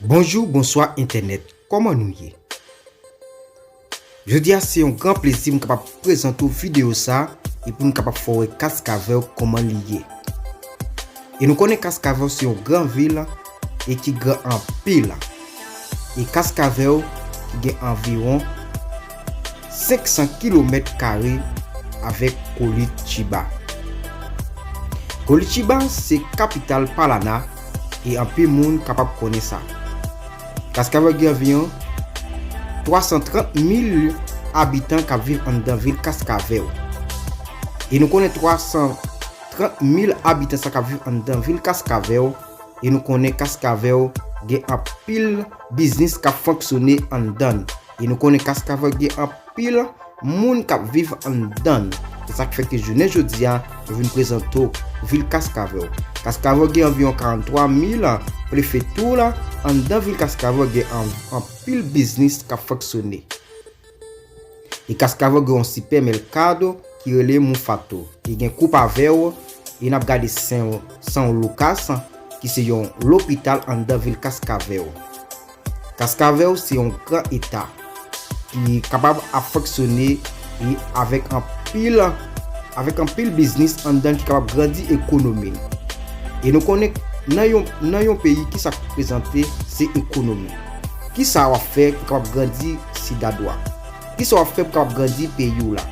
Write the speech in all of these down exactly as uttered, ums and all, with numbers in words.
Bonjou, bonswa entènèt, kòman nou ye? Jodi a se yon gran plezi m kapab prezante w videyo sa e pou n kapab fè w wè Kaskavèw kòman li ye. E nou konnen Kaskavèw se yon gran vil e ki gran anpil. E Kaskavèw ki gen anviwon senk san kilomèt kare avèk Curitiba. Curitiba se kapital Paraná e anpil moun kapab konnen sa. Kaskavèw gen anviwon twa san trant mil abitan k ap viv anndan vil Kaskavèw. E nou konnen twa san trant mil abitan sa k ap viv anndan vil Kaskavèw. E nou konnen Kaskavèw gen anpil biznis k ap fonksyone anndan l. E nou konnen Kaskavèw gen anpil moun k ap viv anndan l. Se sa k fè ke jounen jodi a, nou vin prezante w vil Kaskavèw. Kaskavèw gen anviwon karant twa mil prefetou la. Anndan vil Kaskavèw gen an- anpil biznis k ap fonksyone. E Kaskavèw gen yon sipèmèkado ki rele Mufato. E gen Koupavèw, e n ap gade San, San Lucas, ki se yon lopital anndan vil Kaskavèw. Kaskavèw se yon gran eta ki kapab ap fonksyone e avèk anpil, avèk anpil biznis anndan ki kapab grandi ekonomi l. E nou konnen nan yon, nan yon peyi, kisa k prezante se ekonomi. Kisa w ap fè pou kapab grandi sidad ou a? Kisa w ap fè pou kapab grandi peyi w la?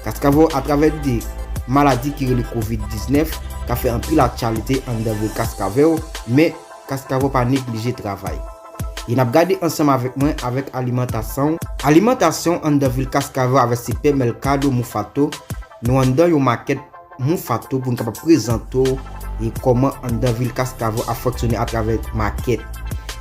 Kaskavèw atravè de maladi ki rele kovid diznèf ka fè anpil aktyalite anndan vil Kaskavèw, men Kaskavèw pa neglije travay. E n ap gade ansanm avèk mwen avèk alimantasyon. Alimantasyon anndan vil Kaskavèw avèk sipèmèkado Mufato. Nou anndan yon makèt Mufato pou n kapab prezante w e kòman anndan vil Kaskavèw ap fonksyone atravè makèt.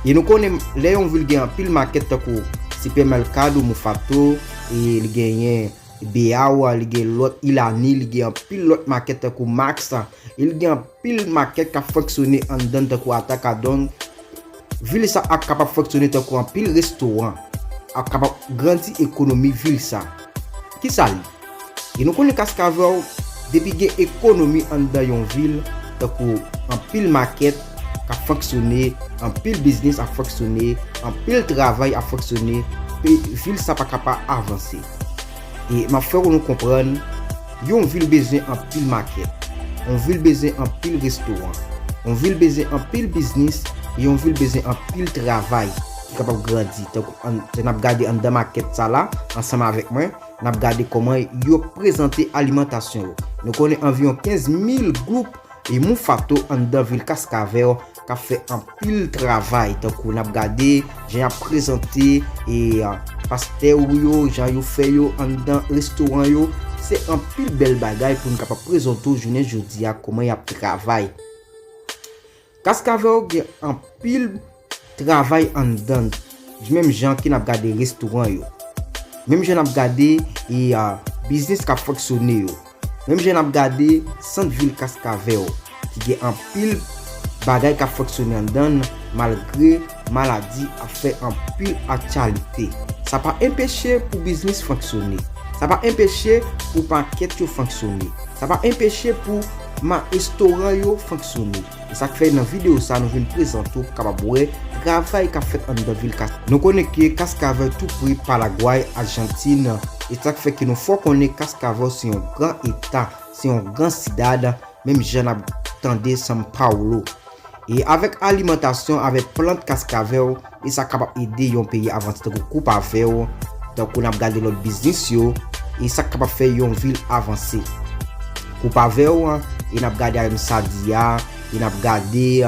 E nou konnen lè yon vil gen anpil makèt tankou sipèmèkado Mufato, e li genyen Beawa, li gen lòt Ilani, li gen anpil lòt makèt tankou Max, e li gen anpil makèt k ap fonksyone anndan l tankou Atacadão. Vil sa ap kapab fonksyone tankou anpil restoran, ap kapab grandi ekonomi vil sa. Kisa li? E nou konnen Kaskavèw, depi gen ekonomi anndan yon vil, tankou anpil makèt k ap fonksyone, anpil biznis ap fonksyone, anpil travay ap fonksyone, pe- vil sa pa ka pa avanse. E m ap fè nou konprann, yon vil bezwen anpil makèt, yon vil bezwen anpil restoran, yon vil bezwen anpil biznis, e yon vil bezwen anpil travay ki kapab grandi. Tankou an- jan n ap gade anndan makèt sa la, ansanm avèk mwen, n ap gade kòman yo prezante alimantasyon yo. Nou konnen anviwon kenz mil gwoup e Mufato anndan vil Kaskavèw k ap fè anpil travay, tankou n ap gade jan y ap prezante e, a, pastèw yo, jan yo fè yo anndan restoran yo. Se anpil bèl bagay pou n kapab prezante w jounen jodi a kòman y ap travay. Kaskavèw gen anpil travay anndan, menm jan ke n ap gade restoran yo, menm jan n ap gade e, a, biznis k ap fonksyone yo, menm jan n ap gade sant vil Kaskavèw, ki gen anpil bagay k ap fonksyone anndan l, malgre maladi ap fè anpil aktyalite. Sa pa enpeche pou biznis fonksyone. Sa pa enpeche pou makèt yo fonksyone. Sa pa enpeche pou ma- restoran yo fonksyone. E sa k fè nan videyo sa nou vin prezante w pou kapab wè travay k ap fèt anndan vil Kas. Nou konnen ke Kaskavèw tou pre Palagway, Ajantin, e sa k fè ke nou fè w konnen Kaskavèw se yon gran eta, se yon gran sidad, menm jan n ap tande São Paulo. E avèk alimantasyon, avèk plant Kaskavèw, e sa kapab ede yon peyi avanse tankou Koupavèw, tankou n ap gade lòt biznis yo, e sa kapab fè yon vil avanse. Koupavèw, e n ap gade Ayon Sadia, e n ap gade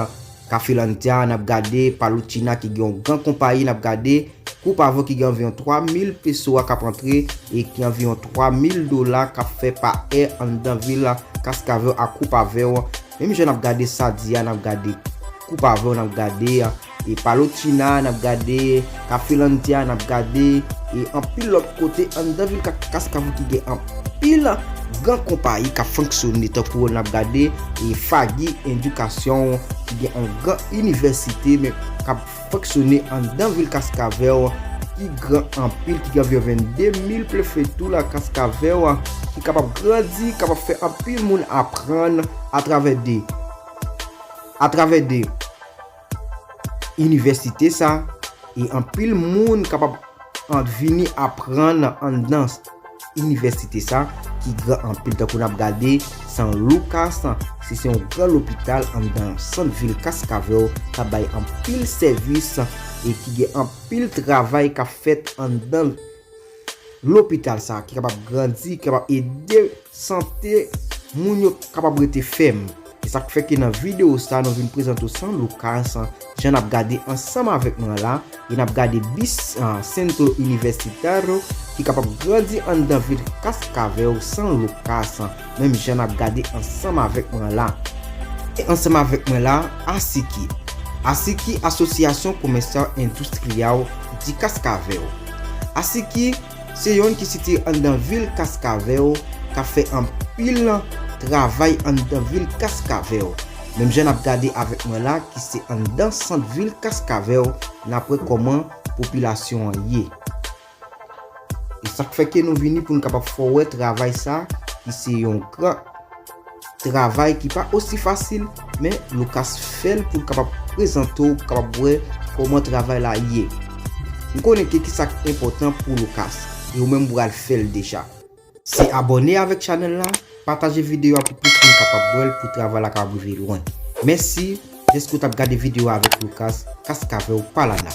Kafelandia, n ap gade Palotina ki gen yon gran konpayi, n ap gade Koupavèw ki gen anviwon twa mil peso a k ap antre e ki anviwon twa mil dola k ap fè pa è anndan vil Kaskavèw a Koupavèw. Menm jan n ap gade Sadia, n ap gade Koupavèw, n ap gade e Palotina, n ap gade Kafelandia, n ap gade e anpil lòt kote anndan vil Ka- Kaskavèw ki gen anpil gran konpayi k ap fonksyone, tankou n ap gade e Fagi Edikasyon ki gen yon gran inivèsite men k ap fonksyone anndan vil Kaskavèw ki gran anpil, ki gen anviwon vennde mil prefetou la Kaskavèw, ki kapab grandi, kapab fè anpil moun aprann atravè de, atravè de inivèsite sa, e anpil moun kapab ant vini aprann anndan inivèsite sa ki gran anpil. Tankou n ap gade San Lucas, se se yon gran lopital anndan sant vil Cascavel k ap bay anpil sèvis e ki gen anpil travay k ap fèt anndan lopital sa ki kapab grandi, kapab ede sante moun yo kapab rete fèm. E sa k fè ke nan videyo sa nou vin prezante w San Lucas, jan n ap gade ansanm avèk mwen la, e n ap gade bis Centro Universitario ki kapab grandi anndan vil Cascavel, San Lucas, menm jan n ap gade ansanm avèk mwen la. E ansanm avèk mwen la, ASICI. ASICI, Asociação Comercial Industrial de Cascavel. ASICI se yonn ki sitiye anndan vil Cascavel, k ap fè anpil travay anndan vil Cascavel. Menm jan n ap gade avèk mwen la, ki se anndan sant vil Cascavel, n ap wè kòman popilasyon an ye. E sa k fè ke nou vini pou n kapab fè w wè travay sa, ki se yon gran travay ki pa osi fasil, men Lucas fè l pou l kapab prezante w, pou kapab wè kòman travay la ye. M konnen ke ki sa k enpòtan pou Lucas, e ou menm ou pral fè l deja. Se abòne avèk chanèl la, pataje videyo a pou plis moun kapab wè l, pou travay la kapab rive lwen. Mèsi dèske w t ap gade videyo a avèk Lucas, Cascavel Palana.